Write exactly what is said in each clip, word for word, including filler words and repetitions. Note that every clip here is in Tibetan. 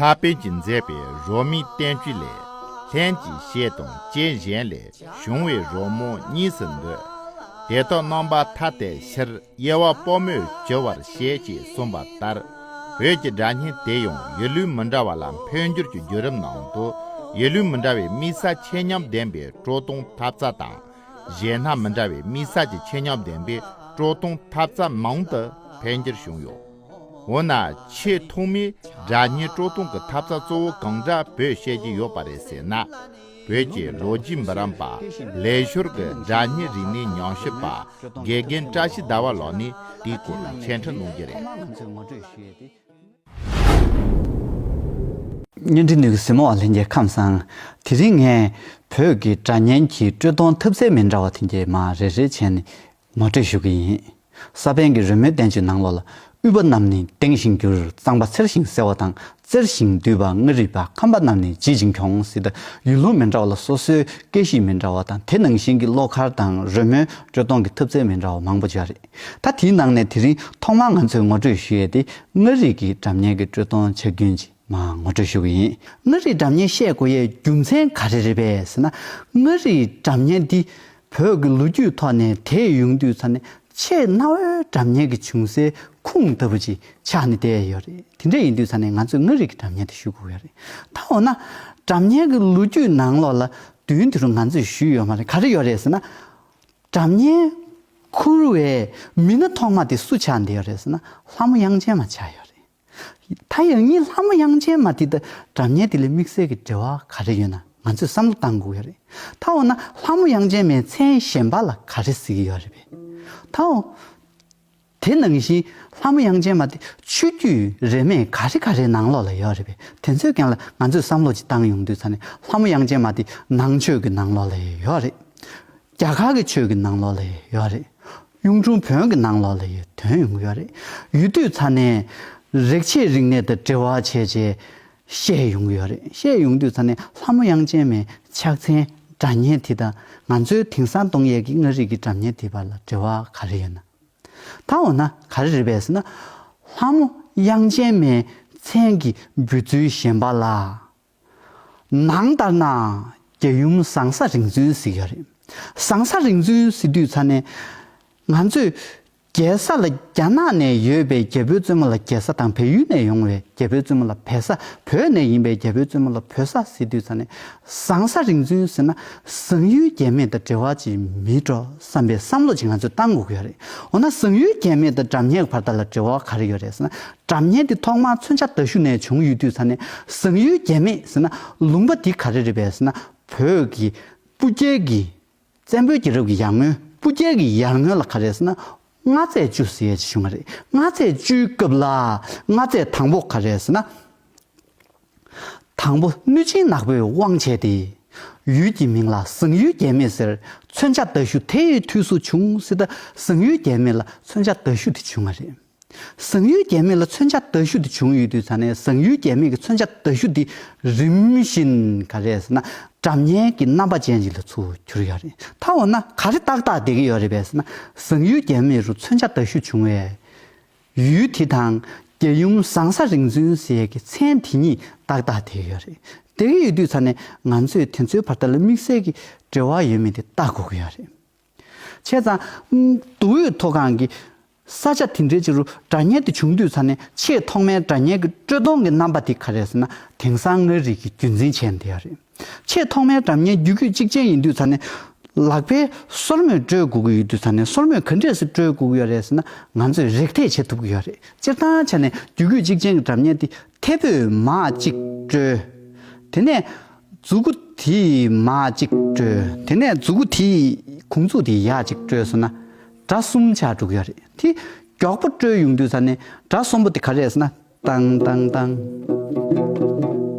ལྷ་པཎ་གྱིས་མཛད་པའི་རོལ་མོའི་བསྟན་བཅོས་ལས། ལྷན་ཅིག་བཤད་དང་རྐྱེན་གཞན་ལས། བྱུང་བའི་རོལ་མོ་གཉིས་སུ་འདོད། དེ་དག་རྣམ་པ་ཐ་དད་ཕྱིར། དབྱེ་བ་དཔག་མེད་བགྱི་བར་བཤད་ཅེས་གསུངས་པ་ལྟར། བོད་ཀྱི་སྒྲ་སྙན་དེ་ཡང་ཡུལ་ལུང་མི་འདྲ་བ་ལ་འཕེལ་འགྱུར་གྱི་བརྒྱུད་རིམ་ནང་དུ། ཡུལ་ལུང་མི་འདྲ་བའི་དམིགས་བསལ་ཆོས་ཉམས་ལྡན་པའི་སྤྲོ་སྟོན་ཐབས་རྩལ་དང་། གཞན་སྣ་མི་འདྲ་བའི་དམིགས་བསལ་གྱི་ཆོས་ཉམས་ལྡན་པའི་སྤྲོ་སྟོན་ཐབས་རྩལ་མང་དུ་འཕེལ་འགྱུར་བྱུང་ཡོད། འོ་ན་ཆེས་ཐོག་མའི་སྒྲ་སྙན་སྤྲོ་སྟོན་གྱི་ཐབས་རྩལ་གཙོ་བོ་གང་འདྲ་བོས་བཤད་ཀྱི་ཡོད་པ་རེད་ཟེར་ན། བོད་ཀྱི་ལོ་རྒྱུས་འབུམ་རམས་པ་ལེགས་ཤོར་གྱི་སྒྲ་སྙན་རིག་གནས་ཉམས་ཞིབ་པ་དགེ་རྒན་བཀྲ་ཤིས་ཟླ་བ་ལགས་ནས་དེའི་སྐོར་ལ་འཆད་ཁྲིད་གནང་རྒྱུ་རེད། བརྙན་འཕྲིན་ནུས་ཀྱི་གཟིགས་མོ་བ་ལྷན་རྒྱས་ཁམས་བཟང་། དེ་རིང་ངས་བོད་ཀྱི་སྒྲ་སྙན་གྱི་སྤྲོ་སྟོན་ཐབས་རྩལ་མི་འདྲ་བ་དེ་འདྲ་མར་རེ་རེ་བྱས་ནས་ངོ་སྤྲོད་ཞུ་གི་ཡིན། ས་པཎ་གྱི་རོལ་མོའི་བསྟན་བཅོས་ནང་ལོགས་ལ། དབུལ་པ་རྣམས་ནི་ལྡེང་ཞིང་འགྱུར། གཙང་པ་འཚེར་ཞིང་གསལ་བ་དང་། གཙེར་ཞིང་བསྡུས་པ་མངར་རིད་པ། ཁམས་པ་རྣམས་ནི་ལྗིད་ཅིང་གྱོང་། ཟེར་ཏེ་ཡུལ་ལུང་མི་འདྲ་བ་ལ་སོ་སོའི་སྐད་གཤིས་མི་འདྲ་བ་དང་། དེ་ནང་བཞིན་གྱི་གློག་འཁར་དང་རོལ་མོའི་སྤྲོ་སྟོན་གྱི་ཐབས་རྩལ་མི་འདྲ་བ་མང་པོ་ཡོད་རེད། ད་དེའི་ནང་ནས་དེ་རིང་ཐོག་མར་ང་ཚོས་ངོ་སྤྲོད་ཞུ་ཡས་དེ་མངར་རིད་ཀྱི་སྒྲ་སྙན་གྱི་སྤྲོ་སྟོན་བྱ་རྒྱུན་ཅིག་མར་ངོ་སྤྲོད་ཞུ་གི་ཡིན། མངར་རིད་སྒྲ་སྙན་བཤད་དགོས་ཡས་རྒྱུ་མཚན་ག་རེ་རེད་པས་ཟེར་ན། མངར་རིད་སྒྲ་སྙན་འདི་བོད་ཀྱི་ལོ་རྒྱུས་ཐོག་ནས་དེད་ཡོང་དུས་ཙ་ནས་ཆེས་གནའ་བོའི་སྒྲ་སྙན་གྱི་བྱུང་སའི་ཁུངས་ལྟ་བུ་ཅིག་ཆགས་ནས་བསྡད་ཡོད་རེད། དེ་འདྲ་ཡིན་དུས་ཙ་ནས་ང་ཚོས་མངར་རིད་ཀྱི་སྒྲ་སྙན་དེ་ཞུ་དགོས་ཡོད་རེད། ད་འོ་ན་སྒྲ་སྙན་གྱི་ལོ་རྒྱུས་ནང་ལོགས་ལ་དུས་ཡུན་དེ་རུ་ང་ཚོས་ཞུས་ཡོད་མ་རེད། ག་རེ་ཡོད་རེད་ཟེར་ན། སྒྲ་སྙན་ཁུར་བའི་མི་སྣ་ཐོག་མ་དེ་སུ་ཆགས་བསྡད་ཡོད་རེད་ཟེར་ན། ལྷ་མོ་དབྱངས་ཅན་མ་ཆགས་ཡོད་རེད། ད་ཡང་སྙིང་ལྷ་མོ་དབྱངས་ཅན་མ་དེ་དང་སྒྲ་སྙན་དེ་ལ་དམིགས་བསལ་གྱི་འབྲེལ་བ་ག་རེ་ཡོད་ན་ང་ཚོས་བསམ་བློ་བཏང་དགོས་ཡོད་རེད། ད་འོ་ན་ལྷ་མོ་དབྱངས་ཅན་མའི་མཚན་གཞན་པ་ལ་ག་རེ་ཟེར་གྱི་ཡོད་རེད་པས། ད་འོ། དེ་ནང་བཞིན་ལྷ་མོ་དབྱངས་ཅན་མ་དེ་ཆོས་བརྒྱུད་རིས་མེད་ག་རེ་ག་རེའི་ནང་ལོགས་ལ་ཡོད་རེད་པས། དེ་ཚོའི་སྒང་ལ་ང་ཚོས་བསམ་བློ་ཅིག་བཏང་ཡོང་དུས་ཙ་ནས་ལྷ་མོ་དབྱངས་ཅན་མ་དེ་ནང་ཆོས་ཀྱི་ནང་ལོགས་ལ་ཡོད་རེད། རྒྱ་གར་གྱི་ཆོས་ཀྱི་ནང་ལོགས་ལ་ཡོད་རེད། གཡུང་དྲུང་བོན་གྱི་ནང་ལོགས་ལ་ཡོད་ཐོན་ཡོང་གི་ཡོད་རེད། ཡོད་དུས་ཙ་ནས་རིག་བྱེད་རིག་གནས་དང་འབྲེལ་བ་བྱས་བྱས་བཤད་ཡོང་གི་ཡོད་རེད། བཤད་ཡོང་དུས་ཙ་ནས་ལྷ་མོ་དབྱངས་ཅན་མའི་ཕྱག་མཚན་སྒྲ་སྙན་དེ་དང་ང་ཚོའི་དེང་སང་གཏོང་ཡས་ཀྱི་མངར་རིད་ཀྱི་སྒྲ་སྙན་དེ་བར་ལ་འབྲེལ་བ་ག་རེ་ཡོད་ན། ད་འོ་ན་ག་རེ་རེད་པས་ཟེར་ན། ལྷ་མོ་དབྱངས་ཅན་མའི་མཚན་གྱི་འབོད་ཚུལ་གཞན་པ་ལ། ནང་ལྟར་ན་རྒྱལ་ཡུམ་ཟང་ས་རིག་འཛིན་ཟེར་གྱི་ཡོད་རེད། ཟང་ས་རིག་འཛིན་ཟེར་དུས་ཙ་ནས་ང་ཚོས་རྒྱལ་ས་ལ་རྒྱ་ནག་ནས་ཡོད་པའི་རྒྱལ་པོའི་བཙུན་མོ་ལ་རྒྱལ་ས་དང་བལ་ཡུལ་ནས་ཡོང་བའི་རྒྱལ་པོའི་བཙུན་མོ་ལ་བལ་ས། བོད་ནས་ཡིན་པའི་རྒྱལ་པོའི་བཙུན་མོ་ལ་བོད་ས་ཟེར་དུས་ཙ་ནས། ཟང་ས་རིག་འཛིན་ཟེར་ན་ཟངས་ཡུལ་རྒྱལ་མེས་དང་འབྲེལ་བ་ཅིག་མེད་འགྲོ་བསམ་པའི་བསམ་བློ་ཅིག་ང་ཚོས་བཏང་དགོས་ཀྱི་ཡོད་རེད། འོ་ན་ཟངས་ཡུལ་རྒྱལ་མེས་དང་སྒྲ་སྙན་བར་དག་ལ་འབྲེལ་བ་ག་རེ་ཡོད་རེད་ཟེར་ན། སྒྲ་སྙན་དེ་ཐོག་མར་མཚོན་ཆ་ཟླ་གཞུ་ནས་བྱུང་ཡོད་དུས་ཙ་ནས་ཟངས་ཡུལ་རྒྱལ་མེས་ཟེར་ན་ལུང་པ་འདི་ག་རེ་རེད་པས་ཟེར་ན། བོད་ཀྱི་སྤུ་རྒྱལ་གྱི་བཙན་པོའི་རྒྱལ་རབས་ཀྱི་ཡར་སྔོན། སྤུ་རྒྱལ་གྱི་ཡར་སྔོན་ལ་ག་རེ་ཟེར་ན་མངའ་མཛད་བཅུ་ཟེར་ཡས་ཅིག་བྱུང་བ་རེད། མངའ་མཛད་བཅུའི་སྐབས་ལ་མངའ་མཛད་དང་པོ་ག་རེ་ཟེར་ན། དང་པོ་གནོད་སྦྱིན་ནག་པོས་དབང་བྱས་ཏེ། ཡུལ་གྱི་མིང་ལ་ཟངས་ཡུལ་རྒྱལ་མེས་ཟེར་མཚོན་ཆ་ཟླ་གཞུ་དེ་ཡི་དུས་སུ་བྱུང་ཟེར། ད་ཟངས་ཡུལ་རྒྱལ་མེས་ལ་མཚོན་ཆ་ཟླ་གཞུ་དེ་བྱུང་བ་རེད། ཟངས་ཡུལ་རྒྱལ་མེས་ལ་མཚོན་ཆ་ཟླ་གཞུ་དེ་བྱུང་ཡོད་དུས་ཙ་ནས་ཟངས་ཡུལ་རྒྱལ་མེས་ཀྱི་མཚོན་ཆ་ཟླ་གཞུ་དེ་རིམ་བཞིན་ག་རེ་ཟེར་ན་སྒྲ་སྙན་གྱི་རྣམ་པ་ཅན་ཅིག་ལ་ཚུར་གྱུར་ཡོད་རེད། ད་འོ་ན་ག་རེ་ཏག་ཏག་བསྡད་ཀྱི་ཡོད་རེད་པས་ཟེར་ན། ཟངས་ཡུལ་རྒྱལ་མེས་རུ་མཚོན་ཆ་ཟླ་གཞུ་བྱུང་བས། ཡུལ་དེ་དང་རྒྱལ་ཡུམ་ཟང་ས་རིག་འཛིན་ཟེར་ཡས་ཀྱི་མཚན་དེ་གཉིས་ཏག་ཏག་བསྡད་ཡོད་རེད། བསྡད་ཀྱི་ཡོད་དུས་ཙ་ནས་ང་ཚོས་དེ་ཚོའི་བར་དག་ལ་དམིགས་བསལ་གྱི་འབྲེལ་བ་ཡོད་མེད་དེ་བལྟ་དགོས་ཀྱི་ཡོད་རེད། བྱས་ཙང་མདོ་དབུས་མཐོ་སྒང་གི་ས་ཆ་དེ་འདྲའི་ཅིག་རུ་སྒྲ་སྙན་དེ་བྱུང་དུས་ཙ་ནས་ཆེས་ཐོག་མའི་སྒྲ་སྙན་གྱི་སྤྲོ་སྟོན་གྱི་རྣམ་པ་དེ་ག་རེ་རེད་ཟེར་ན་དེང་སང་མངའ་རིས་ཀྱི་རྒྱུན་འཛིན་བྱས་བསྡད་ཡོད་རེད། ཆེས་ཐོག་མའི་སྒྲ་སྙན་རྒྱུད་སྐུད་གཅིག་ཅན་ཡིན་དུས་ཙ་ནས། ལག་པའི་སོར་མོས་དཀྲོལ་དགོས་ཀྱི་ཡོད་དུས་ཙ་ནས་སོར་མོས་ག་འདྲས་སེ་དཀྲོལ་དགོས་ཀྱི་ཡོད་རེད་ཟེར་ན་ང་ཚོས་རེག་ཐད་བྱེད་ཐུབ་ཀྱི་ཡོད་རེད། སྤྱིར་བཏང་ཆ་ནས་རྒྱུད་སྐུད་གཅིག་ཅན་གྱི་སྒྲ་སྙན་དེ་མཐེ་བོས་མར་གཅིག་དཀྲོལ། དེ་ནས་མཛུ་གུ་དེས་མར་གཅིག་དཀྲོལ། དེ་ནས་མཛུ་གུ་དེས་གུང་མཛུག་དེ་ཡར་གཅིག་དཀྲོལ་སོང་ན་སྒྲ་གསུམ་ཆགས་འགྲོ་གི་ཡོད་རེད། དེ་མགྱོགས་པོ་དཀྲོལ་ཡོང་དུས་ཙ་ནས་སྒྲ་གསུམ་པོ་དེ་ག་རེ་རེད་ཟེར་ན། ཏང་ཏང་ཏང་།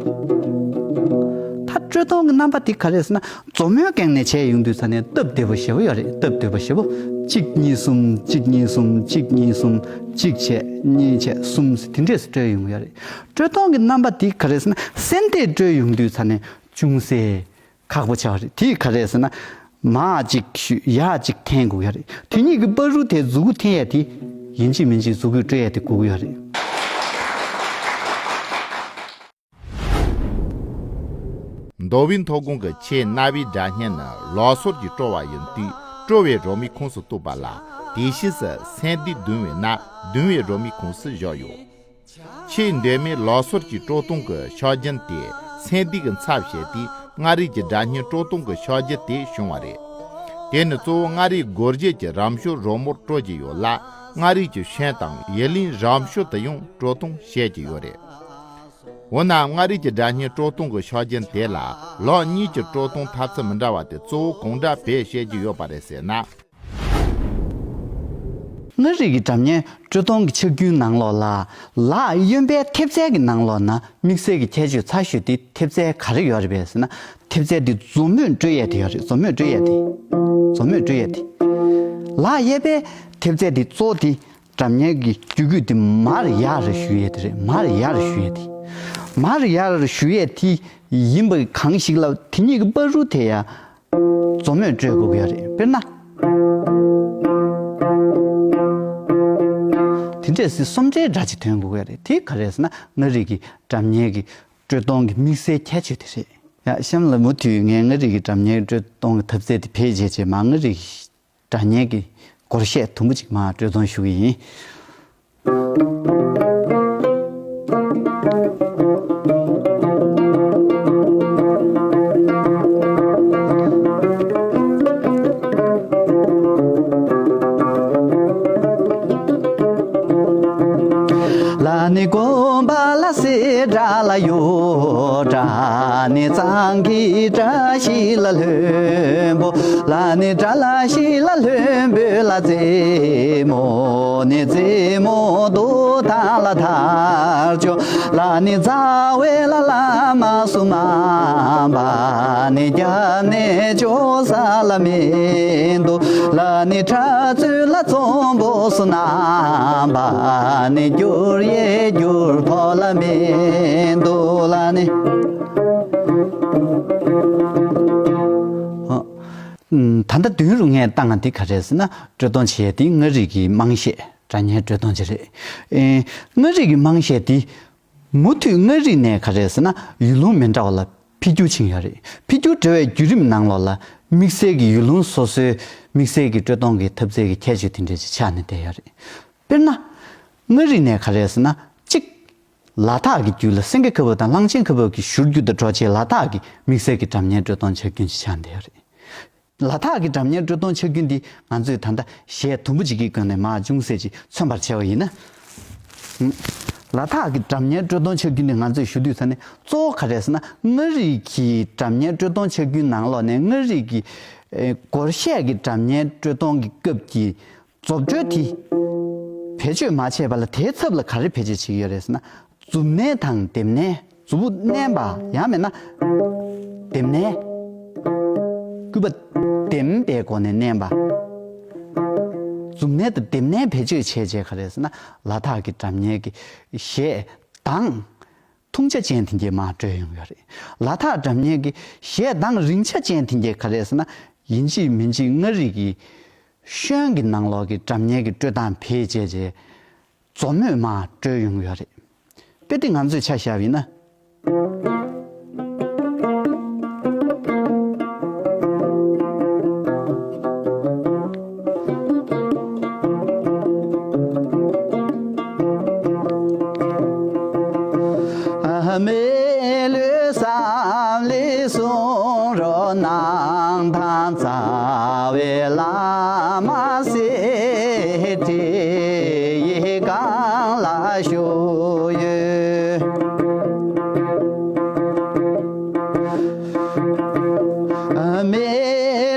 ད་དཀྲོལ་གཏོང་གི་རྣམ་པ་དེ་ག་རེ་ཟེར་ན་མཛུབ་མོའི་སྒང་ནས་བྱས་ཡོང་དུས་ཙ་ནས་སྟབས་བདེ་པོ་ཞེ་པོ་ཡོད་རེད། སྟབས་བདེ་པོ་ཞེ་པོ། གཅིག་གཉིས་གསུམ། གཅིག་གཉིས་གསུམ། གཅིག་གཉིས་གསུམ། གཅིག་བྱས། གཉིས་བྱས། གསུམ་ཟེར་དེ་འདྲས་སུ་དཀྲོལ་ཡོང་གི་ཡོད་རེད། དཀྲོལ་གཏོང་གི་རྣམ་པ་དེ་ག་རེ་ཟེར་ན་སེན་ཏེ་དཀྲོལ་ཡོང་དུས་ཙ་ནས་ཅུང་ཟད། ཁག་པོ་ཆགས་རེད། དེ་ག་རེ་ཟེར་ན། མར་གཅིག་གཞུས་ཡར་གཅིག་འཐེན་དགོས་ཡ་རེད། དེ་གཉིས་ཀྱི་བར་རུ་དེ་མཛུ་གུ་འཐེན་ཡ་དེ། ཡིན་གཅིག་མིན་གཅིག་མཛུ་གུས་དཀྲོལ་ཡ་དེ་དགོས་ཀྱི་ཡོད་རེད། དོ་བའི་མཐོ་སྒང་གི་ཆེས་གནའ་བོའི་སྒྲ་སྙན་ནི་ལུགས་སྲོལ་གྱི་སྤྲོ་བ་ཡིན་དུས། སྤྲོ་བའི་རོལ་མོའི་ཁོངས་སུ་གཏོགས་པ་ལ། དེ་ཕྱིས་སུ་སེང་ལྡེང་བརྡུང་བས་ན་བརྡུང་བའི་རོལ་མོའི་ཁོངས་སུ་བཞག་ཡོད། ཆེས་གདོད་མའི་ལུགས་སྲོལ་གྱི་དཀྲོལ་གཏོང་གི་ཕྱག་རྒྱུན་དེ་སེང་ལྡེང་གི་མཚམས་བཤད་དུས། མངའ་རིས་ཀྱི་སྒྲ་སྙན་དཀྲོལ་གཏོང་གི་ཕྱག་རྒྱུན་དེ་བྱུང་བ་རེད། དེ་ནི་གཙོ་བོ་མངའ་རིས་སྒོར་གཞས་ཀྱི་རང་བྱུང་རོལ་མོར་སྤྲོད་ཀྱི་ཡོད་ལ། མངའ་རིས་ཀྱི་ཤན་དང་ཡུལ་ལུང་རང་བྱུང་དུ་ཡང་དཀྲོལ་གཏོང་བྱེད་ཀྱི་ཡོད་རེད། འོ་ན་མངའ་རིས་ཀྱི་སྒྲ་སྙན་དཀྲོལ་གཏོང་གི་ཕྱག་རྒྱུན་དེ་ལ་ལུགས་གཉིས་ཀྱི་དཀྲོལ་གཏོང་ཐབས་ཚུལ་མི་འདྲ་བ་དེ་གཙོ་བོ་གང་འདྲ་བས་བཤད་ཀྱི་ཡོད་པ་རེད་ཟེར་ན། མངའ་རིས་ཀྱི་སྒྲ་སྙན་དཀྲོལ་གཏོང་གི་ཕྱག་རྒྱུན་ནང་ལོགས་ལ། ལག་གཡོན་པའི་མཐེབ་རྩལ་གྱི་ནང་ལོགས་ན་དམིགས་བསལ་གྱི་ཁྱད་ཆོས་ཚ་ཤོས་དེ་མཐེབ་རྩལ་ག་རེ་ཡོད་རེད་པས་ཟེར་ན། མཐེབ་རྩལ་དེ་མཛོ་མོས་དཀྲོལ་ཡས་དེ་ཡོད་རེད། མཛོ་མོས་དཀྲོལ་ཡས་དེ། མཛོ་མོས་དཀྲོལ་ཡས་དེ། ལག་གཡས་པའི་མཐེབ་རྩལ་དེ་གཙོ་བོ་དེ། སྒྲ་སྙན་གྱི་རྒྱུད་སྐུད་དེ་མར་ཡར་ཞུ་ཡས་དེ་རེད། མར་ཡར་ཞུ་ཡས་དེ། མར་ཡར་ཞུ་ཡས་དེ་ཡིན་པ་གང་ཞིག་ལ་དེ་གཉིས་ཀྱི་བར་རུ་དེ་ཡ། མཛོ་མོས་དཀྲོལ་དགོས་ཀྱི་ཡོད་རེད། དཔེར་ན། དེ་འདྲས་སེ་སུམ་སྒྲིལ་འདྲ་ཅིག་ཐོན་དགོས་ཀྱི་ཡོད་རེད། དེ་ག་རེ་རེད་ཟེར་ན་མངའ་རིས་ཀྱི་སྒྲ་སྙན་གྱི་དཀྲོལ་གཏོང་གི་དམིགས་བསལ་ཁྱད་ཆོས་དེ་རེད། ཡ་གཤམ་ལ་མུ་མཐུད་ངས་མངའ་རིས་ཀྱི་སྒྲ་སྙན་དཀྲོལ་གཏོང་གི་ཐབས་རྩལ་དེ་བེད་སྤྱད་བྱས་མ་མངའ་རིས་ཀྱི་སྒྲ་སྙན་གྱི་སྒོར་གཞས་དུམ་བུ་གཅིག་མར་དཀྲོལ་གཏོང་ཞུ་གི་ཡིན། ལ་ནི་དགོན་པ་ལ་སེ་དགྲ་ལ་ཡོ། དགྲ་ནི་གཙང་གི་བཀྲ་ཤིས་ལ་ལྷུན་པོ། ལ་ནི་དགྲ་ལ་ཤིས་ལ་ལྷུན་པོ་ལ་རྩེ་མོ་ནི་རྩེ་མོ་རྡོ་ཐང་ལ་ཐར་ཅོ། ལ་ནི་རྩ་བའི་ལ་བླ་མ་སུ་མ་པ་ནི་རྒྱབ་ནས་ཅོ་ས་ལ་མི་འདུག་ལ་ནི་ཁྲ་ཚུལ་ལ་ཚོམ་བུ་སུ་རྣམ་པ་ནི་འགྱུར་ཡས་འགྱུར་ཐོག་ལ་མི་འདུག་ལ་ནི། ད་ལྟ་མདུན་རུ་ངས་བཏང་བ་འདི་ག་རེ་ཟེར་ན་དཀྲོལ་གཏོང་བྱེད་ཡས་འདི་མངའ་རིས་ཀྱི་དམངས་གཞས་སྒྲ་སྙན་དཀྲོལ་གཏོང་བྱེད་རེད། ཨེ། མངའ་རིས་ཀྱི་དམངས་གཞས་འདི་མུ་མཐུད་མངའ་རིས་ནས་ག་རེ་ཟེར་ན་ཡུལ་ལུང་མི་འདྲ་བ་ལ་འཕེལ་འགྱུར་ཕྱིན་ཡོད་རེད། འཕེལ་འགྱུར་འགྲོ་བའི་བརྒྱུད་རིམ་ནང་ལོགས་ལ་དམིགས་བསལ་གྱི་ཡུལ་ལུང་སོ་སོའི་དམིགས་བསལ་གྱི་དཀྲོལ་གཏོང་གི་ཐབས་རྩལ་གྱི་ཁྱད་ཆོས་དེ་འདྲ་ཅིག་ཆགས་ནས་བསྡད་ཡོད་རེད། དཔེར་ན། མངའ་རིས་ནས་ག་རེ་ཟེར་ན་གཅིག་ལ་དྭགས་ཀྱི་རྒྱུད་ལ་སེང་གེ་ཁ་འབབ་དང་གླང་ཆེན་ཁ་འབབ་ཀྱི་བཞུར་རྒྱུད་དུ་འགྲོ་ཆེད་ལ་དྭགས་ཀྱི་དམིགས་བསལ་གྱི་སྒྲ་སྙན་དཀྲོལ་གཏོང་བྱ་རྒྱུན་ཞིག་ཆགས་བསྡད་ཡོད་རེད། ལ་དྭགས་ཀྱི་སྒྲ་སྙན་དཀྲོལ་གཏོང་བྱ་རྒྱུན་འདི་ང་ཚོས་ད་ལྟ་གཞས་དུམ་བུ་གཅིག་གི་སྒང་ནས་མར་ཅུང་ཟད་ཅིག་མཚོན་པར་བྱས་པ་ཡིན་ན། ལ་དྭགས་ཀྱི་སྒྲ་སྙན་དཀྲོལ་གཏོང་བྱ་རྒྱུན་འདི་ང་ཚོས་ཞུ་དུས་ཙ་ནས་གཙོ་བོ་ག་རེ་ཟེར་ན་མངའ་རིས་ཀྱི་སྒྲ་སྙན་དཀྲོལ་གཏོང་བྱ་རྒྱུན་ནང་ལོགས་ནས་མངའ་རིས་ཀྱི་ཨེ་སྒོར་གཞས་ཀྱི་སྒྲ་སྙན་དཀྲོལ་གཏོང་གི་སྐབས་ཀྱི་རྫོབ་འགྲོས་དེ་བེད་སྤྱོད་མ་བྱས་པ་ལ་དེའི་ཚབ་ལ་ག་རེ་བེད་སྤྱོད་བྱེད་ཀྱི་ཡོད་རེད་ཟེར་ན། མཛུབ་མནན་དང་ལྡེམ་མནན། མཛུབ་མོ་མནན་པ་ཡང་མིན་ན་ལྡེམ་མནན། སྐུད་པ་ལྡེམ་པའི་སྒོ་ནས་མནན་པ། མཛུབ་མནན་དང་ལྡེམ་མནན་བེད་སྤྱོད་བྱས་བྱས་ག་རེ་ཟེར་ན་ལ་དྭགས་ཀྱི་སྒྲ་སྙན་གྱི་གཞས་གདངས་ཐུང་ཆ་ཅན་དེ་འདྲ་མར་དཀྲོལ་ཡོང་གི་ཡོད་རེད། ལ་དྭགས་སྒྲ་སྙན་གྱི་གཞས་གདངས་རིང་ཆ་ཅན་དེ་འདྲ་ག་རེ་ཟེར་ན་ཡིན་གཅིག་མིན་གཅིག་མངའ་རིས་ཀྱི་ཤོན་གྱི་ནང་ལོགས་ཀྱི་སྒྲ་སྙན་གྱི་དཀྲོལ་སྟངས་བེད་སྤྱད་བྱས། མཛུབ་མོས་མར་དཀྲོལ་ཡོང་གི་ཡོད་རེད། དཔེ་དེ་ང་ཚོས་ཆ་བཞག་པ་ཡིན་ན། མི་ལུས་བསམ་ལས་གསུང་རོགས་གནང་དང་། རྩ་བའི་བླ་མ་གསེར་ཁྲི་ཡི་སྒང་ལ་བཞུགས་ཡོད། མི་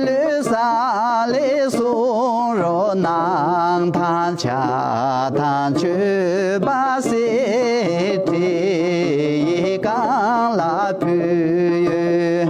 ལུས་བསམ་ལས་གསུང་རོགས་གནང་དང་། ཕྱག་དང་མཆོད་པ་གསེར་ཁྲི་ཡི་སྒང་ལ་ཕུལ་ཡོད།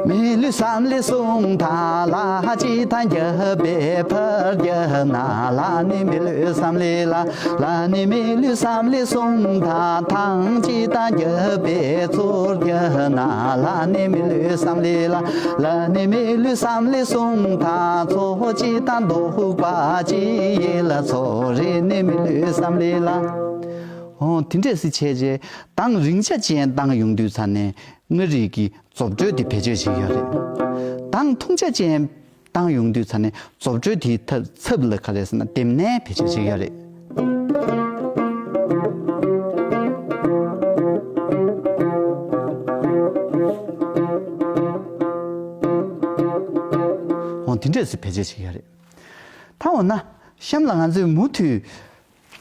མི་ལུས་བསམ་ལས་གསུང་དང་། ལྷ་སྤྱི་དང་རྒྱལ་ པས་ཕར་རྒྱབ་ན། ལ་ནི་མི་ལུས་བསམ་ལེ་ལ། ལ་ནི་མི་ལུས་བསམ་ལེ་གསུམ་དང་། ཐང་གཅིག་དང་རྒྱབ་པས་ཚུར་རྒྱབ་ན། ལ་ནི་མི་ལུས་བསམ་ལེ་ལ། ལ་ནི་མི་ལུས་བསམ་ལེ་གསུམ་དང་། ཚོ་གཅིག་དང་འདོགས་པ་གཅིག་ཡིན་ལ། ཚོ་རེ་ནི་མི་ལུས་བསམ་ལེ་ལ། འོ་དེ་འདྲས་སེ་བྱས་རྗེས་གདངས་རིང་ཆ་ཅན་བཏང་ཡོང་དུས་ཙ་ནས་མངའ་རིས་ཀྱི་རྫོབ་འགྲོས་དེ་བེད་སྤྱོད་བྱེད་ཀྱི་ཡོད་རེད། གདངས་ཐུང་ཆ་ཅན་བཏང་ཡོང་དུས་ཙ་ནས་རྫོབ་འགྲོས་དེའི་ཐབས་ཚབ་ལ་ག་རེ་ཟེར་ན་ལྡེམ་ནས་བེད་སྤྱོད་བྱེད་ཀྱི་ཡོད་རེད། འོ་དེ་འདྲས་སེ་བེད་སྤྱོད་བྱེད་ཀྱི་ཡོད་རེད། ད་འོ་ན་གཤམ་ལ་ང་ཚོས་མུ་མཐུད།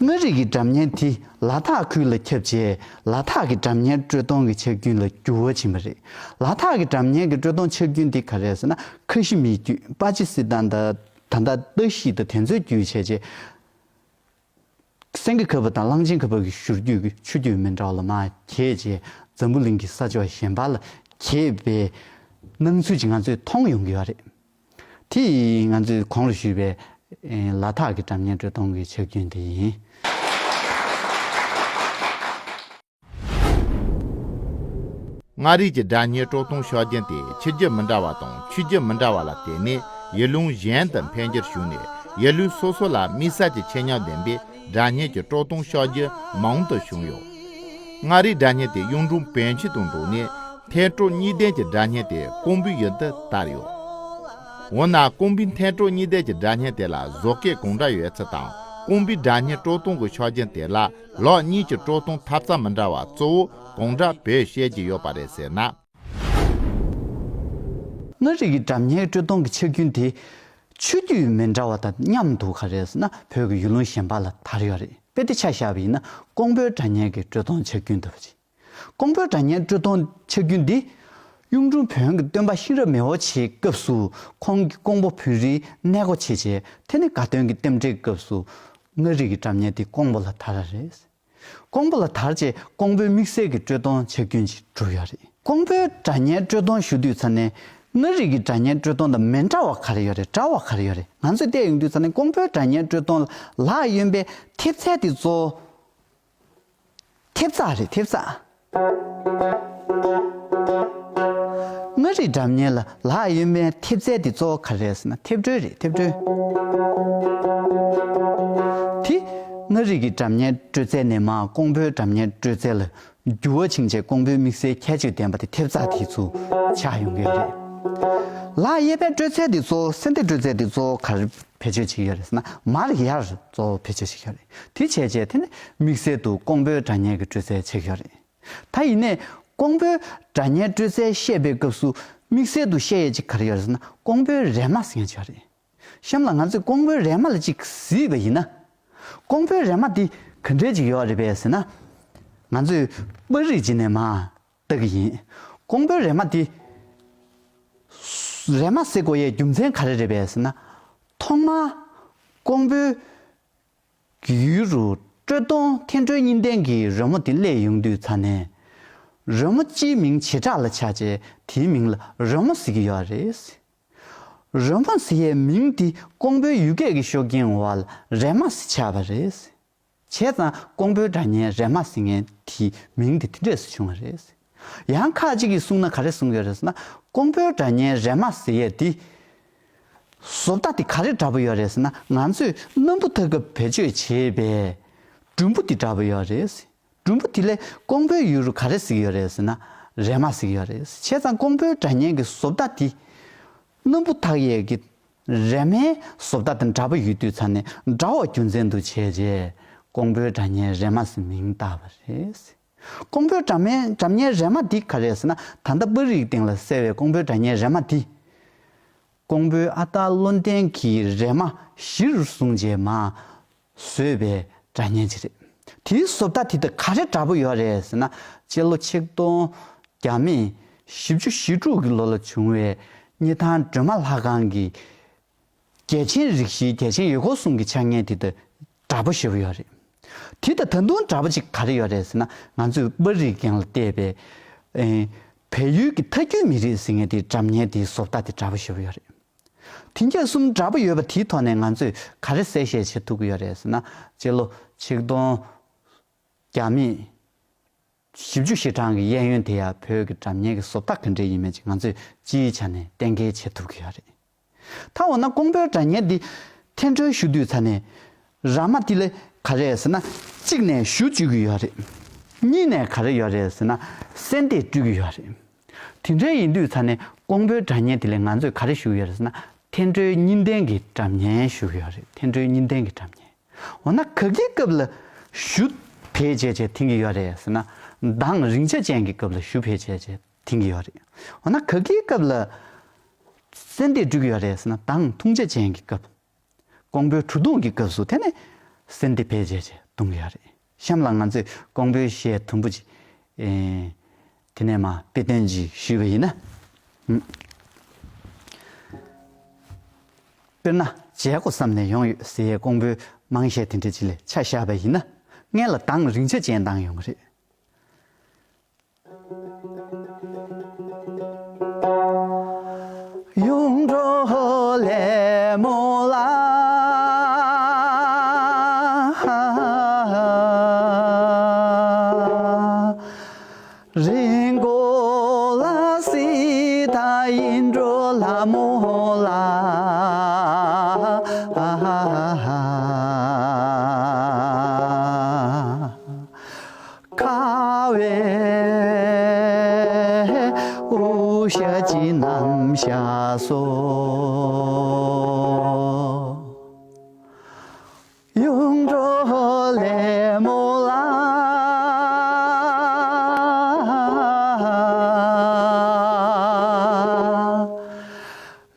མངའ་རིས་ཀྱི་སྒྲ་སྙན་དེ་ལ་དྭགས་ཁུལ་ལ་ཁྱབ་རྗེས་ལ་དྭགས་ཀྱི་སྒྲ་སྙན་དཀྲོལ་གཏོང་གི་ཆག་རྒྱུན་ལ་འགྱུར་བ་ཕྱིན་པ་རེད། ལ་དྭགས་ཀྱི་སྒྲ་སྙན་གྱི་དཀྲོལ་གཏོང་ཆག་རྒྱུན་དེ་ག་རེ་རེད་ཟེར་ན། ཁ་ཤི་མི་རྒྱུད་པ་ཅི་སི་ཐན་དང་ད་ལྟ་ཏ་ཤི་དང་དེ་ཚོའི་རྒྱུད་བྱས་རྗེས། སེང་གེ་ཁ་བ་དང་གླང་ཆེན་ཁ་བ་གི་བཞུར་རྒྱུད་ཀྱི་ཆུ་རྒྱུད་མི་འདྲ་བ་ལ་མར་གྱེས་རྗེས་འཛམ་བུ་གླིང་གི་ས་ཕྱོགས་གཞན་པ་ལ་གྱེས་པའི་སྣང་ཚུལ་ཅིག་ང་ཚོས་མཐོང་ཡོང་གི་ཡོད་རེད། དེ་ཡིས་ང་ཚོས་གོང་ལ་ཞུས་པའི་ལ་དྭགས་ཀྱི་སྒྲ་སྙན་དཀྲོལ་གཏོང་གི་ཆག་རྒྱུན་དེ་ཡིན། མངའ་རིས་ཀྱི་སྒྲ་སྙན་དཀྲོལ་གཏོང་ཤོག་རྒྱུན་དེ་ཆུ་རྒྱུད་མི་འདྲ་བ་དང་ཆོས་བརྒྱུད་མི་འདྲ་བ་ལ་བརྟེན་ནས་ཡུལ་ལུང་གཞན་དུ་འཕེལ་འགྱུར་བྱུང་ནས་ཡུལ་ལུས་སོ་སོ་ལ་དམིགས་བསལ་གྱི་ཆེད་མངགས་ལྡན་པའི་སྒྲ་སྙན་གྱི་དཀྲོལ་གཏོང་ཤོག་རྒྱུན་མང་དུ་བྱུང་ཡོད། མངའ་རིས་སྒྲ་སྙན་དེ་གཡུང་དྲུང་བོན་ཆོས་དང་འགྲོགས་ནས་འཐེན་དཀྲོལ་གཉིས་ལྡན་གྱི་སྒྲ་སྙན་དེ་ཀོང་པོའི་ཡུལ་དུ་དར་ཡོད། འོ་ན་ཀོང་པོའི་འཐེན་དཀྲོལ་གཉིས་ལྡན་གྱི་སྒྲ་སྙན་དེ་ལ་བཟོ་བཀོད་གང་འདྲ་ཡོད་ཚུལ་དང་། ཀོང་པོའི་སྒྲ་སྙན་དཀྲོལ་གཏོང་གི་ཤོག་རྒྱུན་དེ་ལ་ལོགས་གཉིས་ཀྱི་དཀྲོལ་གཏོང་ཐབས་རྩལ་མི་འདྲ་བ་གཙོ་བོ་གང་འདྲ་བེད་སྤྱད་ཀྱི་ཡོད་པ་རེད་ཟེར་ན། མངའ་རིས་ཀྱི་སྒྲ་སྙན་དཀྲོལ་གཏོང་གི་ཆག་རྒྱུན་དེ་ཆོས་བརྒྱུད་མི་འདྲ་བ་དང་མཉམ་དུ་ག་རེ་ཟེར་ན་བོད་ཀྱི་ཡུལ་ལུང་གཞན་པ་ལ་དར་ཡོད་རེད། དཔེ་དེ་ཆ་བཞག་པ་ཡིན་ན་ཀོང་པོའི་སྒྲ་སྙན་གྱི་དཀྲོལ་གཏོང་ཆག་རྒྱུན་ལྟ་བུ་ཅིག་ཀོང་པོའི་སྒྲ་སྙན་དཀྲོལ་གཏོང་ཆག་རྒྱུན་འདི་གཡུང་དྲུང་བོན་གྱི་སྟོན་པ་ཤེས་རབ་མེ་འོ་ཆེའི་སྐབས་སུ་ཁོང་གིས་ཀོང་པོ་བོན་རིའི་གནས་སྒོ་ཕྱེ་རྗེས་དེ་ནས་དགའ་སྟོན་གྱི་རྟེན་འབྲེལ་སྐབས་སུ་མངའ་རིས་ཀྱི་སྒྲ་སྙན་དེ་ཀོང་པོ་ལ་དར་བ་རེད། ཀོང་པོ་ལ་དར་རྗེས་ཀོང་པོའི་དམིགས་བསལ་གྱི་དཀྲོལ་གཏོང་ཆག་རྒྱུན་ཅིག་གྲུབ་ཡོད་རེད། ཀོང་པོའི་སྒྲ་སྙན་དཀྲོལ་གཏོང་ཞུ་དུས་ཙ་ནས་མངའ་རིས་ཀྱི་སྒྲ་སྙན་དཀྲོལ་གཏོང་དང་མི་འདྲ་བ་ག་རེ་ཡོད་རེད། འདྲ་བ་ག་རེ་ཡོད་རེད། ང་ཚོས་བལྟས་ཡོང་དུས་ཙ་ནས་ཀོང་པོའི་སྒྲ་སྙན་དཀྲོལ་གཏོང་ལ་ལག་གཡོན་པའི་མཐེབ་རྩལ་དེ་གཙོ་བོ། ཐེབས་རྩ་རེད། ཐེབས་རྩ། མངའ་རིས་སྒྲ་སྙན་ལ་ལག་གཡོན་མའི་ཐེབས་རྩལ་དེ་གཙོ་བོ་ག་རེ་རེད་ཟེར་ན་ཐེབས་དཀྲོལ་རེད། ཐེབས་དཀྲོལ། དེ་མངའ་རིས་ཀྱི་སྒྲ་སྙན་དཀྲོལ་རྩལ་ནས་མར་ཀོང་པོའི་སྒྲ་སྙན་དཀྲོལ་རྩལ་ལ་འགྱུར་བ་ཕྱིན་རྗེས་ཀོང་པོའི་དམིགས་བསལ་ཁྱད་ཆོས་ལྡན་པ་དེ་ཐེབས་རྩ་དེ་ཚོ་ཆགས་ཡོང་གི་ཡོད་རེད། ལག་གཡས་པས་དཀྲོལ་རྩལ་དེ་གཙོ་བོ་སེ་འདི་དཀྲོལ་རྩལ་དེ་གཙོ་བོ་ག་རེ་བེད་སྤྱོད་བྱེད་ཀྱི་ཡོད་རེད་ཟེར་ན་མར་ཡར་གཙོ་བོ་བེད་སྤྱོད་བྱེད་ཀྱི་ཡོད་རེད། དེ་བྱས་རྗེས་དེ་ནི་དམིགས་བསལ་དུ་ཀོང་པོའི་སྒྲ་སྙན་གྱི་དཀྲོལ་རྩལ་ཆགས་ཀྱི་ཡོད་རེད། ད་ཡིན་ནའི་ཀོང་པོའི་སྒྲ་སྙན་དཀྲོལ་རྩལ་བཤད་པའི་སྐབས་སུ་དམིགས་བསལ་དུ་བཤད་ཡས་ཅིག་ག་རེ་ཡོད་རེད་ཟེར་ན་ཀོང་པོའི་རེ་མ་ཟེར་མཁན་ཅིག་ཡོད་རེད། གཤམ་ལ་ང་ཚོས་ཀོང་པོའི་རེ་མ་ལ་ཅིག་གཟིགས་པ་ཡིན་ན། ཀོང་པོའི་རེ་མ་འདི་ག་འདྲས་ཅིག་ཡོད་རེད་པས་ཟེར་ན། ང་ཚོས་པར་རིས་ཅིག་ནས་མར་ལྟ་གི་ཡིན། ཀོང་པོའི་རེ་མ་འདི། རེ་མ་ཟེར་དགོས་ཡས་རྒྱུ་མཚན་ག་རེ་རེད་པས་ཟེར་ན། ཐོག་མར་ཀོང་པོའི་ཡུལ་རུ་དཀྲོལ་གཏོང་འཐེན་དཀྲོལ་གཉིས་ལྡན་གྱི་རོལ་མོ་དེ་སླེབས་ཡོང་དུས་ཙ་ནས། རོལ་མོ་སྤྱིའི་མིང་བྱེ་བྲག་ལ་ཆགས་རྗེས་དེའི་མིང་ལ་རོལ་མོ་ཟེར་གྱི་ཡོད་རེད། རོལ་མོ་ཟེར་ཡའི་མིང་དེ་ཀོང་པོའི་ཡུལ་སྐད་ཀྱི་ཤུགས་རྐྱེན་འོག་ལ་རེ་མ་ཟེར་ཆགས་པ་རེད། བྱས་ཙང་ཀོང་པོའི་སྒྲ་སྙན་རེ་མ་ཟེར་མཁན་དེའི་མིང་དེ་དེ་འདྲས་སུ་བྱུང་བ་རེད། ཡང་ཁ་ཅིག་གིས་གསུངས་ན་ག་རེ་གསུང་གི་ཡོད་རེད་ཟེར་ན་ཀོང་པོའི་སྒྲ་སྙན་རེ་མ་ཟེར་ཡས་དེ། བཟོ་ལྟ་དེ་ག་རེ་འདྲ་པོ་ཡོད་རེད་ཟེར་ན་ང་ཚོས་སྣམ་བུ་འཐག་སྐབས་བེད་སྤྱོད་བྱེད་པའི་གྲུམ་བུ་དེ་འདྲ་པོ་ཡོད་རེད། གྲུམ་བུ་དེ་ལས་ཀོང་པོའི་ཡུལ་རུ་ག་རེ་ཟེར་གྱི་ཡོད་རེད་ཟེར་ན་རེ་མ་ཟེར་གྱི་ཡོད་རེད། བྱས་ཙང་ཀོང་པོའི་སྒྲ་སྙན་གྱི་བཟོ་ལྟ་དེ། སྣམ་བུ་འཐག་ཡས་ཀྱི་རེ་མའི་བཟོ་ལྟ་དང་འདྲ་པོ་ཡོད་དུས་ཙ་ནས་འདྲ་བ་རྒྱུ་མཚན་དུ་བྱས་རྗེས་ཀོང་པོའི་སྒྲ་སྙན་རེ་མ་ཟེར་མིང་བཏགས་པ་རེད། ཀོང་པོའི་སྒྲ་སྙན་སྒྲ་སྙན་རེ་མ་འདི་ག་རེ་རེད་ཟེར་ན་ད་ལྟ་པར་རིས་སྟེང་ལ་གསལ་བའི་ཀོང་པོའི་སྒྲ་སྙན་རེ་མ་འདི། ཀོང་པོའི་ཨ་སྟག་བློ་ལྡན་གྱིས་རེ་མ་གཞིར་བཟུང་རྗེས་མ། བཟོས་པའི་སྒྲ་སྙན་ཅིག་རེད། དེའི་བཟོ་ལྟ་དེ་དང་ག་རེ་འདྲ་པོ་ཡོད་རེད་ཟེར་ན་སྤྱི་ལོ་ཆིག་སྟོང་བརྒྱ་མེད་བཞི་བཅུ་ཞེ་དྲུག་གི་ལོ་ལ་བྱུང་བའི་སྙེ་ཐང་སྒྲོལ་མ་ལྷ་ཁང་གི་རྒྱལ་ཆེན་རིགས་བཞིའི་རྒྱལ་ཆེན་ཡུལ་འཁོར་གསུམ་གྱི་ཕྱག་བརྙན་དེ་དང་འདྲ་པོ་ཞེ་པོ་ཡོད་རེད། དེ་དང་ད་དུང་འདྲ་པོ་ཅིག་ག་རེ་ཡོད་རེད་ཟེར་ན་ང་ཚོས་པར་རིས་སྟེང་ལ་བལྟས་པའི་བལ་ཡུལ་གྱི་ཐལ་འགྱུར་མི་རིགས་ཟེར་མཁན་དེའི་སྒྲ་སྙན་དེའི་བཟོ་ལྟ་དེ་འདྲ་པོ་ཞེ་པོ་ཡོད་རེད། དེང་རབས་གསུམ་འདྲ་པོ་ཡོད་པ་དེའི་ཐོག་ནས་ང་ཚོས་ག་རེ་གསལ་བཤད་བྱེད་ཐུབ་ཀྱི་ཡོད་རེད་ཟེར་ན། སྤྱི་ལོ་ཆིག་སྟོང་བརྒྱ་མེད་བཞི་བཅུ་ཞེ་གྲངས་ཀྱི་གཡས་གཡོན་དེ་ཡང་བོད་ཀྱི་སྒྲ་སྙན་གྱི་བཟོ་ལྟ་ག་འདྲ་ཡིན་མིན་ཅིག་ང་ཚོས་སྤྱིའི་ཆ་ནས་གཏན་འཁེལ་བྱེད་ཐུབ་ཀྱི་ཡོད་རེད། ད་འོ་ན་ཀོང་པོའི་སྒྲ་སྙན་འདི་འཐེན་འཕྲོ་ཞུ་དུས་ཙ་ནས་ར་མ་དེ་ལ་ག་རེ་ཟེར་ན། གཅིག་ནས་གཞུ་གཅོད་ཀྱི་ཡོད་རེད། གཉིས་ནས་ག་རེ་ཡོད་རེད་ཟེར་ན། སེན་ཏེ་སྤྲོད་ཀྱི་ཡོད་རེད། དེ་འདྲ་ཡིན་དུས་ཙ་ནས་ཀོང་པོའི་སྒྲ་སྙན་དེ་ལ་ང་ཚོས་ག་རེ་ཞུ་གི་ཡོད་རེད་ཟེར་ན། འཐེན་འཕྲོའི་གཉིས་ལྡན་གྱི་སྒྲ་སྙན་ཞུ་གི་ཡོད་རེད། འཐེན་འཕྲོའི་གཉིས་ལྡན་གྱི་སྒྲ་སྙན། འོ་ན་ག་གི་སྐབས་ལ་གཞུ་བེད་སྤྱད་བྱས་འཐེན་གྱི་ཡོད་རེད་ཟེར་ན། གདངས་རིང་ཆ་ཅན་གྱི་སྐབས་ལ་གཞུ་བེད་སྤྱད་བྱས་འཐེན་གྱི་ཡོད་རེད། འོ་ན་ག་གི་སྐབས་ལ་སེན་ཏེ་སྤྲོད་ཀྱི་ཡོད་རེད་ཟེར་ན། གདངས་ཐུང་ཆ་ཅན་གྱི་སྐབས། ཀོང་པོའི་གྲུ་གདུང་གི་སྐབས་སུ་དེ་ནས་སེན་ཏེ་བེད་སྤྱད་བྱས་གཏོང་གི་ཡོད་རེད། གཤམ་ལ་ང་ཚོས་ཀོང་པོའི་གཞས་དུམ་བུ་ཅིག་ཨེ། དེ་ནས་མར་དཔེ་སྟོན་ཅིག་ཞུས་པ་ཡིན་ན། ཨུམ། དཔེར་ན་མཇལ་དགོས་བསམ་ནས་ཡོང་ཡོད་ཟེར་ཡས་ཀོང་པོའི་དམངས་གཞས་དེ་འདྲ་ཅིག་ལ་ཆ་བཞག་པ་ཡིན་ན། སྔོན་ལ་གདངས་རིང་ཆ་ཅན་བཏང་ཡོང་གི་རེད། གཡུང་དྲུང་ལྷ་མོ་ལ། རིན་གོང་ལ་སྲིད་མཐའ་གཡུང་དྲུང་ལྷ་མོ་ལ། ཁ་བའི་དབུ་ཞྭ་གཅིག་བསྣམས་ཤག་སོ། གཡུང་དྲུང་ལྷ་མོ་ལ།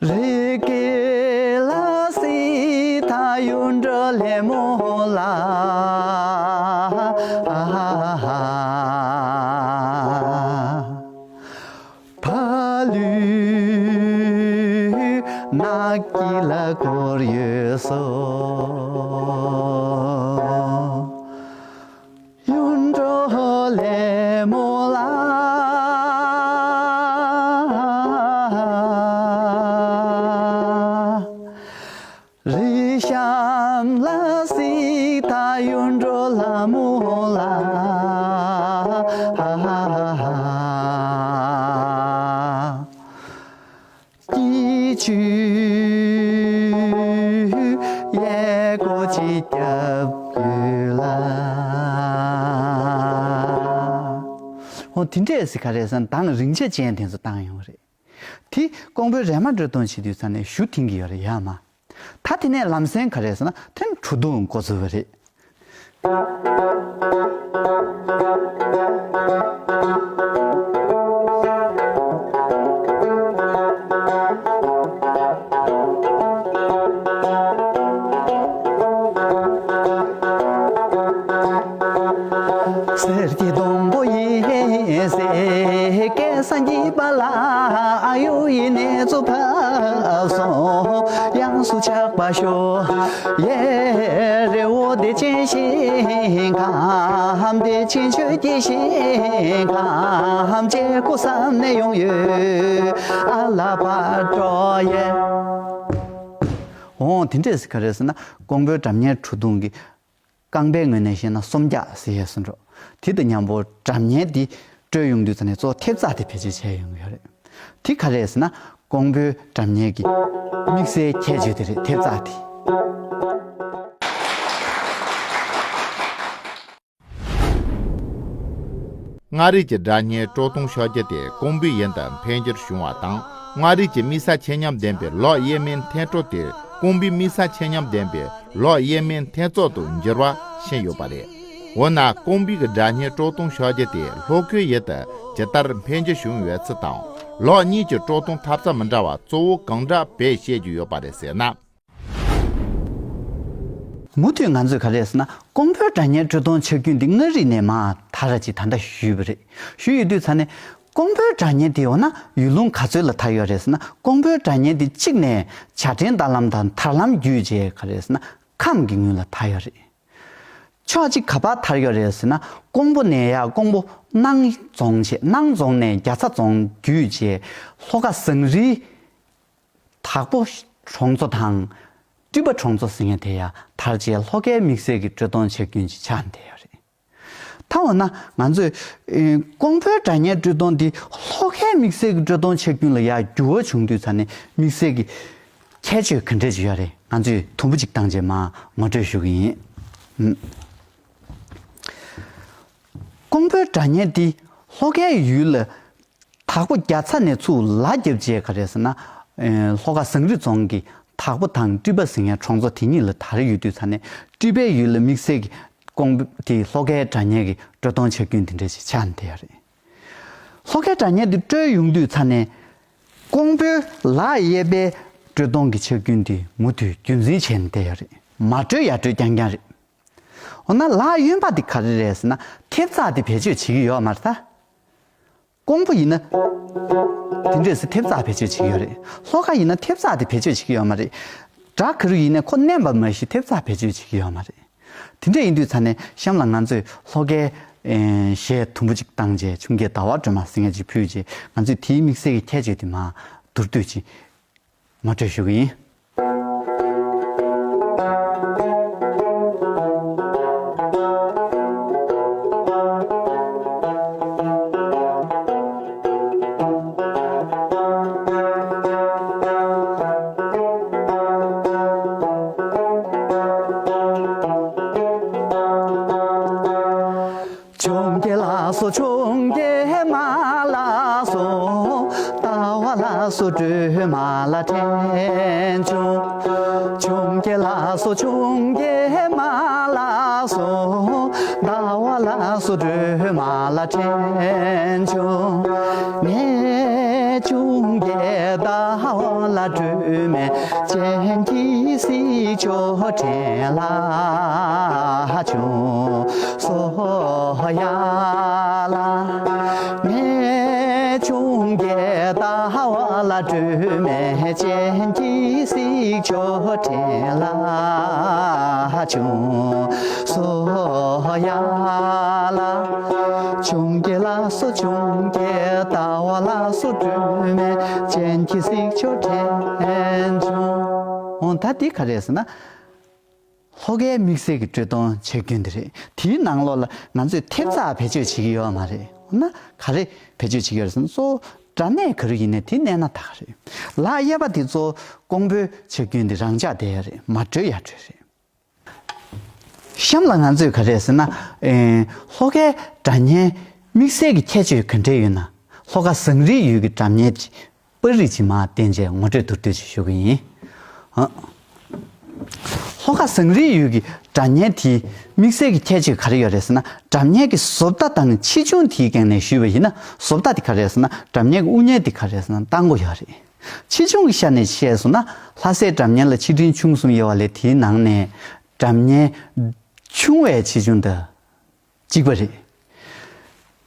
རིགས་ཀྱི་ལ་སྲིད་མཐའ་གཡུང་དྲུང་ལྷ་མོ་ལ། ཕ་ལུས་ནགས་ཀྱི་ལ་བསྐོར་ཡོད་སོ། གཡུང་དྲུང་ལྷ་མོ་ལ། རི་གཤམ་ལ་སྲིད་མཐའ་གཡུང་དྲུང་ལྷ་མོ་ལ། སྐྱིད་ཆུའི་གཡས་སྐོར་ཅིག་བརྒྱབ་ཡོད་ལ། འོ་དེ་འདྲས་ཟེར་ག་རེ་ཟེར་ན། གདངས་རིང་ཆ་ཅན་དེ་ཚོ་བཏང་ཡོང་གི་རེད། དེ་ཀོང་པོའི་ར་མ་སྤྲོད་གཏོང་བྱེད་དུས་ཙ་ནས་གཞུ་འཐེན་གྱི་ཡོད་རེད་ཡ་མ། ད་དེ་ནས་ལམ་སེང་ག་རེ་ཟེར་ན། དེ་ནས་གྲུ་གདུང་འགོ་ཚུགས་པ་རེད། གསེར་གྱི་སྡོང་པོ་ཡིན་ཟེར། སྐལ་བཟང་གཉིས་པ་ལ་ཨ་ཡུ་ཡི་གནས་ཚུལ་ཕབ་སོང་། དབྱངས་སུ་ཆགས་པ་ཤོག། ཡེ་རི་བོ་བདེ་ཆེན་ཞིང་ཁམས། བདེ་ཆེན་ཆོས་ཀྱི་ཞིང་ཁམས། བྱེད་དགོས་བསམ་ནས་ཡོང་ཡོད། ཨ་ལ་བ་ཀྲོ་ཡེ། འོ་དེ་འདྲས་ག་རེ་ཟེར་ན། ཀོང་པོའི་སྒྲ་སྙན་གྲུ་གདུང་གི་རྐང་པའི་ངོས་ནས་བཤད་ན་སུམ་བརྒྱ་ཟེར་ཡས་སུ་འགྲོ། དེ་དང་མཉམ་པོ་སྒྲ་སྙན་འདི་སྤྲོད་ཡོང་དུས་ཙ་ནས་གཙོ་བོ་ཐེབས་རྩ་དེ་བེད་སྤྱོད་བྱས་ཡོང་གི་ཡོད་རེད། དེ་ག་རེ་ཟེར་ན། ཀོང་པོའི་སྒྲ་སྙན་གྱི་དམིགས་བསལ་ཁྱད་ཆོས་དེ་རེད། ཐེབས་རྩ་དེ། མངའ་རིས་ཀྱི་སྒྲ་སྙན་དཀྲོལ་གཏོང་བྱ་རྒྱུ་དེ་ཀོང་པོའི་ཡུལ་དུ་འཕེལ་འགྱུར་བྱུང་བ་དང་། མངའ་རིས་ཀྱི་དམིགས་བསལ་ཆེད་མཉམ་ལྡན་པའི་ལོག་གཡས་མའི་འཐེན་གྲོགས་དེ་ཀོང་པོའི་དམིགས་བསལ་ཆེད་མཉམ་ལྡན་པའི་ལོག་གཡས་མའི་འཐེན་ཚོགས་སུ་འགྱུར་བ་ཕྱིན་ཡོད་པ་རེད། འོ་ན་ཀོང་པོའི་གི་སྒྲ་སྙན་དཀྲོལ་གཏོང་བྱ་རྒྱུ་དེ་ལྷོ་ཁའི་ཡུལ་དུ་ཇི་ལྟར་འཕེལ་འགྱུར་བྱུང་ཡོད་ཚུལ་དང་། ལོག་གཉིས་ཀྱི་དཀྲོལ་གཏོང་ཐབས་རྩལ་མི་འདྲ་བ་གཙོ་བོ་གང་འདྲ་བེད་སྤྱད་ཀྱི་ཡོད་པ་རེད་ཟེར་ན། མུ་མཐུད་ང་ཚོས་ག་རེ་ཟེར་ན། ཀོང་པོའི་སྒྲ་སྙན་དཀྲོལ་གཏོང་བྱ་རྒྱུ་འདི་མངའ་རིས་ནས་མར་དར་ར་ཅིག་ད་ལྟ་ཞུས་པ་རེད། ཞུས་ཡོད་དུས་ཙ་ནས་ཀོང་པོའི་སྒྲ་སྙན་དེ་འོ་ན་ཡུལ་ལུང་ག་ཚོད་ལ་དར་ཡོད་རེད་ཟེར་ན། ཀོང་པོའི་སྒྲ་སྙན་དེ་གཅིག་ནས་བྱ་བྲལ་ཟླ་ལམ་དང་དར་ལམ་བརྒྱུད་བྱས་ག་རེ་ཟེར་ན་ཁམས་ཀྱི་ངོས་ལ་དར་ཡོད་རེད། ཕྱོགས་གཅིག་ག་པར་དར་ཡོད་རེད་ཟེར་ན། ཀོང་པོ་ནས་ཡར་ཀོང་པོ་སྣང་རྫོང་བྱས། སྣང་རྫོང་ནས་རྒྱ་ཚ་རྫོང་བརྒྱུད་བྱས། ལྷོ་ཁ་ཟངས་རིའི་བདག་པོ་ གྲོང་ཚོ་དང་། སྤྲུལ་པ་གྲོང་ཚོ་ཟེར་མཁན་དེ་ཡང་དར་རྗེས་ལྷོ་ཁའི་དམིགས་བསལ་གྱི་དཀྲོལ་གཏོང་བྱ་རྒྱུན་ཅིག་ཆགས་བསྡད་ཡོད་རེད། ད་འོ་ན་ང་ཚོས་ཨེ་ཀོང་པོའི་སྒྲ་སྙན་དཀྲོལ་གཏོང་འདི་ལྷོ་ཁའི་དམིགས་བསལ་གྱི་དཀྲོལ་གཏོང་བྱ་རྒྱུན་ལ་ཡང་འགྱུར་བ་བྱུང་དུས་ཙ་ནས་དམིགས་བསལ་གྱི་ཁྱད་ཆོས་ག་འདྲས་ཅིག་ཡོད་རེད། ང་ཚོས་དུམ་བུ་གཅིག་བཏང་རྗེས་མར་ངོ་སྤྲོད་ཞུ་གི་ཡིན། ཨུམ། ཀོང་པོའི་སྒྲ་སྙན་འདི་ལྷོ་ཁའི་ཡུལ་ལ་དྭགས་པོ་རྒྱ་ཚ་ནས་ཚུར་ལ་བརྒྱབ་རྗེས་ག་རེ་ཟེར་ན། ཨེ་ལྷོ་ཁ་ཟངས་རི་རྫོང་གི་དྭགས་པོ་དང་སྤྲུལ་པ་ཟེར་མཁན་གྲོང་ཚོ་དེ་གཉིས་ལ་དར་ཡོད་དུས་ཙ་ནས་སྤྲུལ་པའི་ཡུལ་ལ་དམིགས་བསལ་གྱི་ཀོང་པོ་དེ་ལྷོ་ཁའི་སྒྲ་སྙན་གྱི་དཀྲོལ་གཏོང་བྱ་རྒྱུན་དེ་འདྲ་ཞིག་ཆགས་བསྡད་ཡོད་རེད། ལྷོ་ཁའི་སྒྲ་སྙན་དེ་དཀྲོལ་ཡོང་དུས་ཙ་ནས་ཀོང་པོའི་ལ་གཡས་པའི་དཀྲོལ་གཏོང་གི་བྱ་རྒྱུན་དེ་མུ་མཐུད་རྒྱུན་འཛིན་བྱས་ནས་བསྡད་ཡོད་རེད། མ་དཀྲོལ་ཡ་དཀྲོལ་རྐྱང་རྐྱང་རེད། འོ་ན་ལ་གཡོན་པ་དེ་ག་རེ་རེད་ཟེར་ན་ཐེབས་རྩ་དེ་བེད་སྤྱོད་བྱེད་ཀྱི་ཡོད་མ་རེད་ད། ཀོང་པོ་ཡིན་ན། དེ་འདྲས་སེ་ཐེབས་རྩ་བེད་སྤྱོད་བྱེད་ཀྱི་ཡོད་རེད། ལྷོ་ཁ་ཡིན་ན་ཐེབས་རྩ་དེ་བེད་སྤྱོད་བྱེད་ཀྱི་ཡོད་མ་རེད། སྒྲ་ག་རེ་ཡིན་ན་ཁོ་མནན་པ་མ་གཞི་ཐེབས་རྩ་བེད་སྤྱོད་བྱེད་ཀྱི་ཡོད་མ་རེད། དེ་འདྲས་ཡིན་དུས་ཙ་ནས་གཤམ་ལ་ང་ཚོས་ལྷོ་ཁའི་ཨེ་གཞས་དུམ་བུ་གཅིག་བཏང་རྗེས་ཆུང་སྐྱེས་ཟླ་བ་སྒྲོལ་མ་ཟེར་མཁན་ཅིག་ཕུལ་རྗེས་ང་ཚོས་དེའི་དམིགས་བསལ་གྱི་ཁྱད་ཆོས་དེ་མར་མདོར་བསྡུས་ཅིག་ངོ་སྤྲོད་ཞུ་གི་ཡིན། ཆུང་སྐྱེས་ལ་སོགས་ཆུང་སྐྱེས་མ་ལ་སོགས། ལྟ་བ་ལ་སོགས་སྒྲོལ་མ་ལ་དྲན་བྱུང་། ཆུང་སྐྱེས་ལ་སོགས་ཆུང་སྐྱེས་མ་ལ་སོགས། ལྟ་བ་ལ་སོགས་སྒྲོལ་མ་ལ་དྲན་བྱུང་། ངས་ཆུང་སྐྱེས་ལྟ་བ་ལ་སྒྲོལ་མའི་སྤྱན་གྱིས་གཟིགས་ཆོག་དྲན་ལ་བྱུང་། སོ་ཡ་ལ། ངས་ཆུང་སྐྱེས་ལྟ་བ་ལ་སྒྲོལ་མའི་སྤྱན་གྱིས་གཟིགས་ཆོག་དྲན་ལ་བྱུང་། སོ་ཡ་ལ། ཆུང་སྐྱེས་ལ་སོགས་ཆུང་སྐྱེས་ལྟ་བ་ལ་སོགས་སྒྲོལ་མའི་སྤྱན་གྱིས་གཟིགས་ཆོག་དྲན་བྱུང་། འོ་ད་འདི་ག་རེ་ཟེར་ན། ལྷོ་ཁའི་དམིགས་བསལ་གྱི་དཀྲོལ་གཏོང་བྱེད་རྒྱུན་དེ་རེད། དེའི་ནང་ལོགས་ལ་ང་ཚོས་ཐེབས་རྩ་བེད་སྤྱོད་བྱེད་ཀྱི་ཡོད་མ་རེད། འོ་ན་ག་རེ་བེད་སྤྱོད་བྱེད་ཀྱི་ཡོད་རེད་ཟེར་ན། གཙོ་བོ་སྒྲ་སྙན་ག་རེ་ཡིན་ནའི་དེ་མནན་ན་ད་ག་རེད། ལ་གཡས་པ་དེ་གཙོ་བོ་ཀོང་པོའི་བྱ་རྒྱུན་དེ་རང་འཇགས་བསྡད་ཡ་རེད། མ་དཀྲོལ་ཡ་དཀྲོལ་རེད། གཤམ་ལ་ང་ཚོས་ག་རེ་ཟེར་ན། ཨེ་ལྷོ་ཁའི་སྒྲ་སྙན་དམིགས་བསལ་གྱི་ཁྱད་ཆོས་ག་འདྲས་ཡོད་ན། ལྷོ་ཁ་ཟངས་རིའི་ཡུལ་གྱི་སྒྲ་སྙན་གྱི་པར་རིས་ཅིག་མར་བསྟན་རྗེས་ངོ་སྤྲོད་མདོར་བསྡུས་ཅིག་ཞུ་གི་ཡིན། ཨ། ལྷོ་ཁ་ཟངས་རིའི་ཡུལ་གྱི་སྒྲ་སྙན་དེའི་དམིགས་བསལ་གྱི་ཁྱད་ཆོས་ག་རེ་ཡོད་རེད་ཟེར་ན། སྒྲ་སྙན་གྱི་བཟོ་ལྟ་དང་ཆེ་ཆུང་དེའི་སྒང་ནས་ཞུས་པ་ཡིན་ན། བཟོ་ལྟ་དེ་ག་རེ་རེད་ཟེར་ན། སྒྲ་སྙན་གྱི་དབུ་བརྙན་དེ་ག་རེ་རེད་ཟེར་ན་སྟག་མགོ་ཡོད་རེད། ཆེ་ཆུང་གི་ཆ་ནས་བཤད་སོང་ན། ལྷ་སའི་སྒྲ་སྙན་ལ་ཆེ་འབྲིང་ཆུང་གསུམ་ཡོད་པ་ལས་དེའི་ནང་ནས་སྒྲ་སྙན་ཆུང་བའི་ཆེ་ཆུང་དང་གཅིག་པ་རེད།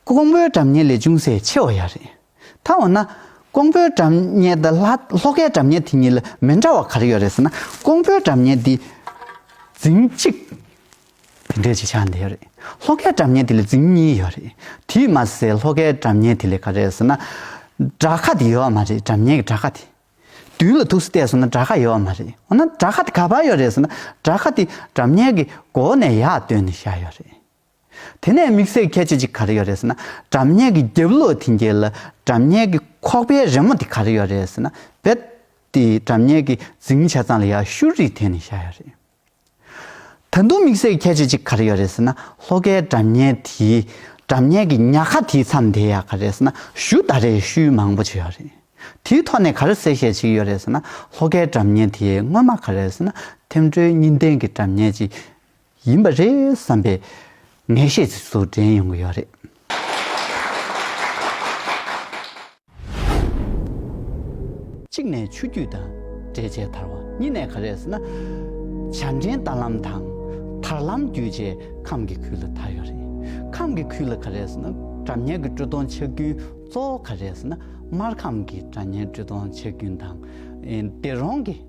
ཀོང་པོའི་སྒྲ་སྙན་ལས་ཅུང་ཟད་ཆེ་བ་ཡོད་རེད། ད་འོ་ན་ཀོང་པོའི་སྒྲ་སྙན་དང་ལྷ་ལྷོ་ཁའི་སྒྲ་སྙན་དེ་གཉིས་ལ་མི་འདྲ་བ་ག་རེ་ཡོད་རེད་ཟེར་ན། ཀོང་པོའི་སྒྲ་སྙན་འདི་འཛིན་གཅིག་དེ་འདྲས་ཅིག་ཆགས་བསྡད་ཡོད་རེད། ལྷོ་ཁའི་སྒྲ་སྙན་དེ་ལ་འཛིན་གཉིས་ཡོད་རེད། དེས་མ་ཟད་ལྷོ་ཁའི་སྒྲ་སྙན་དེ་ལ་ག་རེ་ཟེར་ན། སྒྲ་ཁ་དེ་ཡོད་མ་རེད། སྒྲ་སྙན་གྱི་སྒྲ་ཁ་དེ། མདུན་ལ་ཐུགས་སུ་བལྟས་སོང་ན་སྒྲ་ཁ་ཡོད་མ་རེད། འོ་ན་སྒྲ་ཁ་དེ་ག་པར་ཡོད་རེད་ཟེར་ན། སྒྲ་ཁ་དེ་སྒྲ་སྙན་གྱི་མགོ་ནས་ཡར་བཏོན་ནས་བཞག་ཡོད་རེད། དེ་ནས་དམིགས་བསལ་གྱི་ཁྱད་ཆོས་ཅིག་ག་རེ་ཡོད་རེད་ཟེར་ན། སྒྲ་སྙན་གྱི་རྒྱབ་ལོགས་དེ་འགྱེལ་ལ་སྒྲ་སྙན་གྱི་ཁོག་པའི་རི་མོ་དེ་ག་རེ་ཡོད་རེད་ཟེར་ན། རྦད་དེ་སྒྲ་སྙན་གྱི་འཛིན་ཆ་ཚང་ལ་ཡར་གཞུ་རེ་བཏོན་ནས་བཞག་ཡོད་རེད། ད་དུང་དམིགས་བསལ་གྱི་ཁྱད་ཆོས་ཅིག་ག་རེ་ཡོད་རེད་ཟེར་ན། ལྷོ་ཁའི་སྒྲ་སྙན་དེའི་སྒྲ་སྙན་གྱི་ཉག་ཁ་དེའི་མཚམས་དེ་ཡ་ག་རེ་ཟེར་ན། གཞུ་ད་རེས་གཞུ་མང་པོ་ཅིག་ཡོད་རེད། དེའི་ཐོག་ནས་ག་རེ་གསལ་བཤད་བྱེད་ཀྱི་ཡོད་རེད་ཟེར་ན། ལྷོ་ཁའི་སྒྲ་སྙན་དེ་སྔོན་མ་ག་རེ་ཟེར་ན། ཐིམ་འགྲོའི་གཉིས་ལྡན་གྱི་སྒྲ་སྙན་ཅིག་ཡིན་པ་རེད་བསམ་པའི་ངེས་ཤེས་ཅིག་ཚུར་འདྲེན་ཡོང་གི་ཡོད་རེད། གཅིག་ནས་ཆུ་རྒྱུད་དང་འདྲེས་བྱས་དར་བ། གཉིས་ནས་ག་རེ་ཟེར་ན། བྱ་འདྲེན་རྟ་ལམ་དང་དར་ལམ་བརྒྱུད་བྱས་ཁམས་ཀྱི་ཁུལ་ལ་དར་ཡོད་རེད། ཁམས་ཀྱི་ཁུལ་ལ་ག་རེ་ཟེར་ན། སྒྲ་སྙན་གྱི་དཀྲོལ་གཏོང་བྱ་རྒྱུན་གཙོ་བོ་ག་རེ་ཟེར་ན། སྨར་ཁམས་ཀྱི་སྒྲ་སྙན་དཀྲོལ་གཏོང་བྱ་རྒྱུན་དང་། ཨེ་སྡེ་རོང་གི་